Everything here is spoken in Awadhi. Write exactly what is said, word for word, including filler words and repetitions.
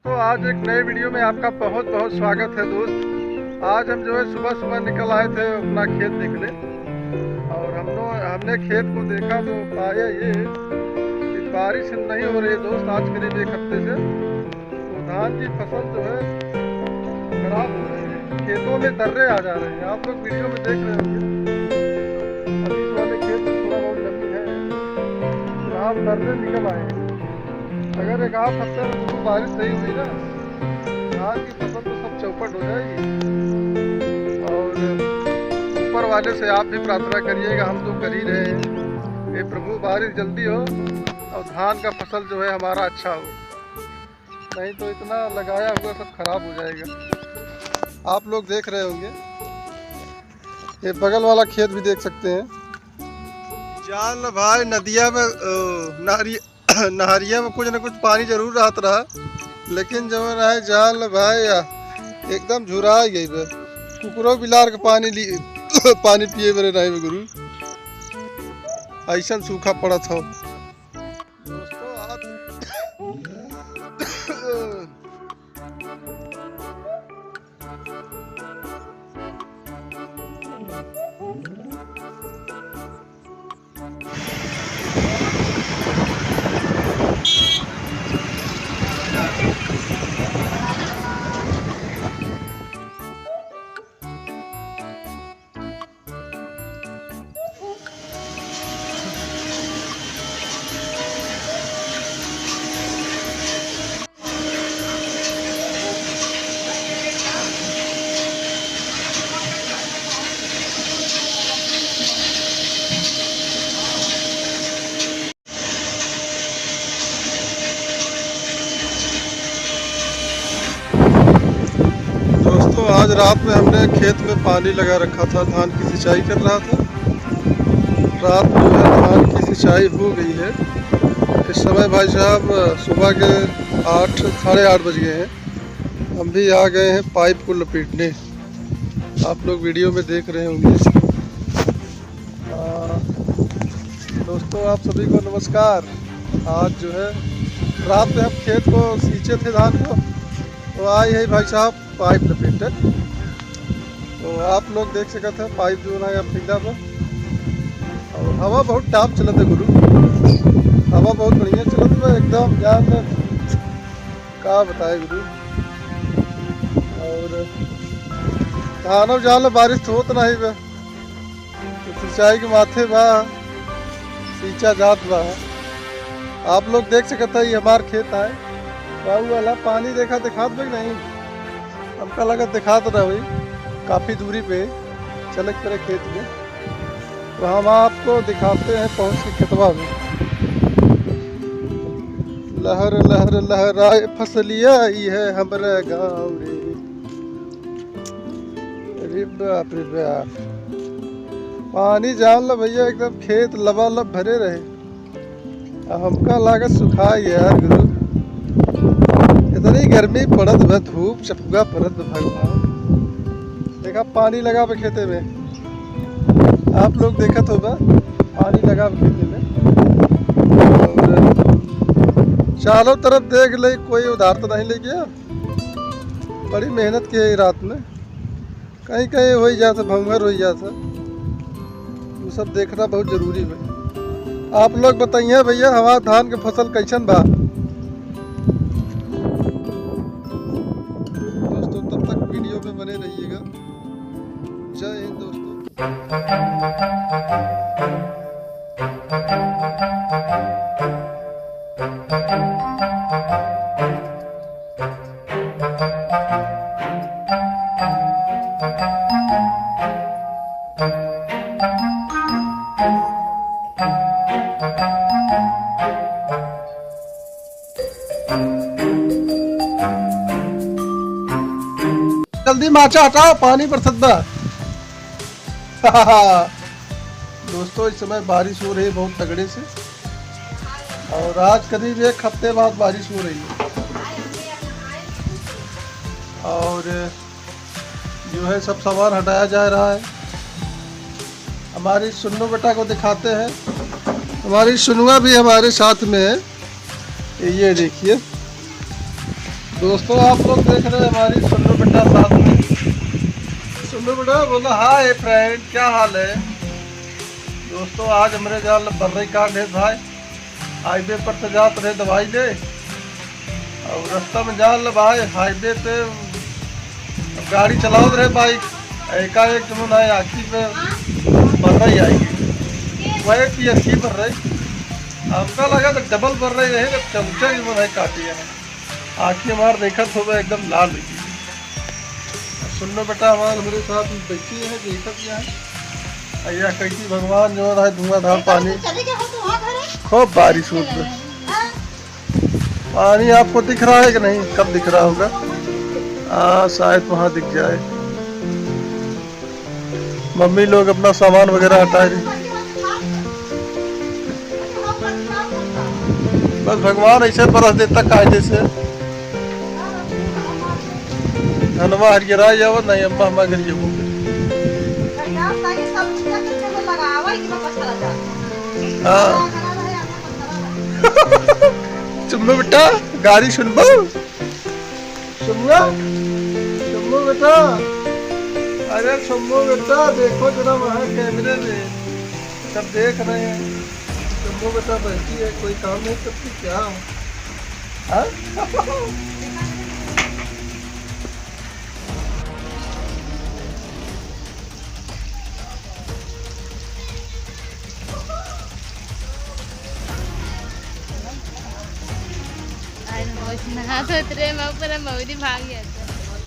तो आज एक नए वीडियो में आपका बहुत बहुत स्वागत है दोस्त। आज हम जो है सुबह सुबह निकल आए थे अपना खेत देखने, और हम लोग, हमने खेत को देखा तो पाया ये कि बारिश नहीं हो रही है दोस्त, आज करीब एक हफ्ते से। तो धान की फसल जो है खराब हो रही है, खेतों में दर्रे आ जा रहे हैं। आप लोग वीडियो में देख रहे होंगे, अभी वाले खेत में थोड़ा बहुत नमी है, तो आप दर्रे निकल आए हैं। अगर एक आध हफ्ते में तो बारिश नहीं हुई ना, धान की फसल तो सब चौपट हो जाएगी। और ऊपर वाले से आप भी प्रार्थना करिएगा, हम तो कर ही रहे हैं। हे प्रभु, बारिश जल्दी हो और धान का फसल जो है हमारा अच्छा हो, नहीं तो इतना लगाया हुआ सब खराब हो जाएगा। आप लोग देख रहे होंगे, ये बगल वाला खेत भी देख सकते हैं। जान लो भाई, नदिया में, अ, नहरी-, नहरिया में कुछ न कुछ पानी जरूर रहत रहा, लेकिन जवन है जान लो भाई, आ, एकदम झुरा गई बे। कुकुरो बिलार के पानी ली-, पानी पिए बरे नहीं बे गुरु, ऐसन सूखा पड़त हो। दोस्तों, आज दोस्तों, आज रात में हमने खेत में पानी लगा रखा था, धान की सिंचाई कर रहा था। रात में जो है धान की सिंचाई हो गई है। इस समय भाई साहब सुबह के आठ, साढ़े आठ बज गए हैं। हम भी आ गए हैं पाइप को लपेटने। आप लोग वीडियो में देख रहे होंगे। आ, दोस्तों, आप सभी को नमस्कार। आज जो है रात में हम खेत को सींचे थे धान को, तो आए है भाई साहब पाइप लपेटे। तो आप लोग देख सकत हैं पाइप जो ना फैला बा, और हवा बहुत टाप चलत है गुरु, हवा बहुत बढ़िया चलत बा एकदम, जान का बताए गुरु। और धानो जान लो बारिश तो होत नहीं बा, तो सिंचाई के माथे बा, सींचा जात बा। आप लोग देख सकत है, ये हमार खेत है। बाबू वाला पानी देखा, दिखात बा कि नहीं? हमका लगा दिखात ना होई, काफी दूरी पे चले के पड़े खेत में। तो हम आपको दिखाते हैं पहुँच के खेतवा में। लहर लहर लहराए फसलिया, ई है हमरा गाँव रे। अरे बाप रे बाप, पानी जान लो भैया, एकदम खेत लबालब भरे रहे। अब हमका लागत सुखा गया यार गुरु, इतनी गर्मी पड़त बा, धूप चपुआ पड़त बा भगवान। देखा पानी लगा बा खेते में, आप लोग देखत होगा पानी लगा बा खेते में। और चारों तरफ देख ले, कोई उधार तो नहीं ले गया। बड़ी मेहनत की है रात में, कहीं कहीं होई जात है, भंगर होई जात है, वो सब देखना बहुत जरूरी है। आप लोग बताइए भैया, हमार धान के फसल कैसन बा? दोस्तों, तब तक वीडियो में बने रहिएगा। जय हिंद दोस्तों। जल्दी माचा हटाओ, पानी बरसत बा। दोस्तों, इस समय बारिश हो रही है बहुत तगड़े से, और आज करीब एक हफ्ते बाद बारिश हो रही है। और जो है, सब सामान हटाया जा रहा है। हमारी सुन्नू बेटा को दिखाते हैं, हमारी सुनुआ भी हमारे साथ में है। ये देखिए, दोस्तों, आप लोग देख रहे हैं हमारी सुन्नू बेटा साथ में। सुन्नू बेटा बोला, "हाय फ्रेंड, क्या हाल है?" दोस्तों, आज हमरे जाल बर्रई काट है भाई, हाईवे पर से जात रहे दवाई ले, और रास्ता में जाल भाई, हाईवे पे गाड़ी चलावत रहे बाइक, एकाएक जमन है आँखी पे बर्रई आई गई, वह पी अच्छी बर्रई, हमका लगा तो डबल बर्रई रहे, जब चमचा जमन है काटी है। आँखी हमार देखत होबे एकदम लाल हुई। सुन्नू बेटा हमार हमरे साथ में बैठी है, देखत क्या है। अइया कैसी भगवान जो है धुआंधार पानी। चले गए हो तो वहाँ घरे? खूब बारिश होत है। हाँ। पानी आपको दिख रहा है कि नहीं? कब दिख रहा होगा? हाँ, शायद वहाँ दिख जाए। मम्मी लोग अपना सामान वगैरह हटा रही। बस भगवान ऐसे बरस देता कायदे से। धनवा हरियरा जावा, नहीं अम्मा हमारे घर ये हो। हाँ। सुनबो बेटा, गाड़ी सुनबो। सुमुआ, सुमू बेटा, अरे सुमू बेटा, देखो जरा वहाँ कैमरे में, सब देख रहे हैं। सुमू बेटा बैठी है, कोई काम नहीं करती क्या? हाँ? आज नहा धोत रहे, मैं पूरा मौरी भाग गया।